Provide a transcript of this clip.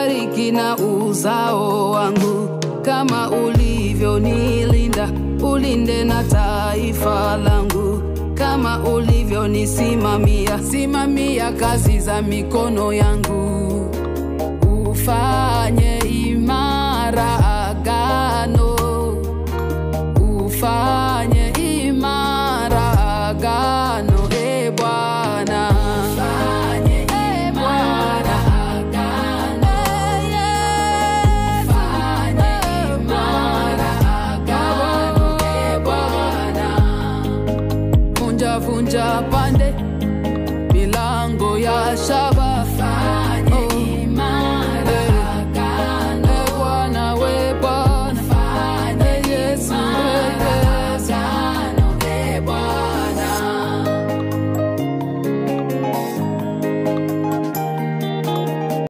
Bariki na uzao wangu, kama ulivyonilinda, ulinde na taifa langu. Kama ulivyonisimamia, simamia kazi za mikono yangu.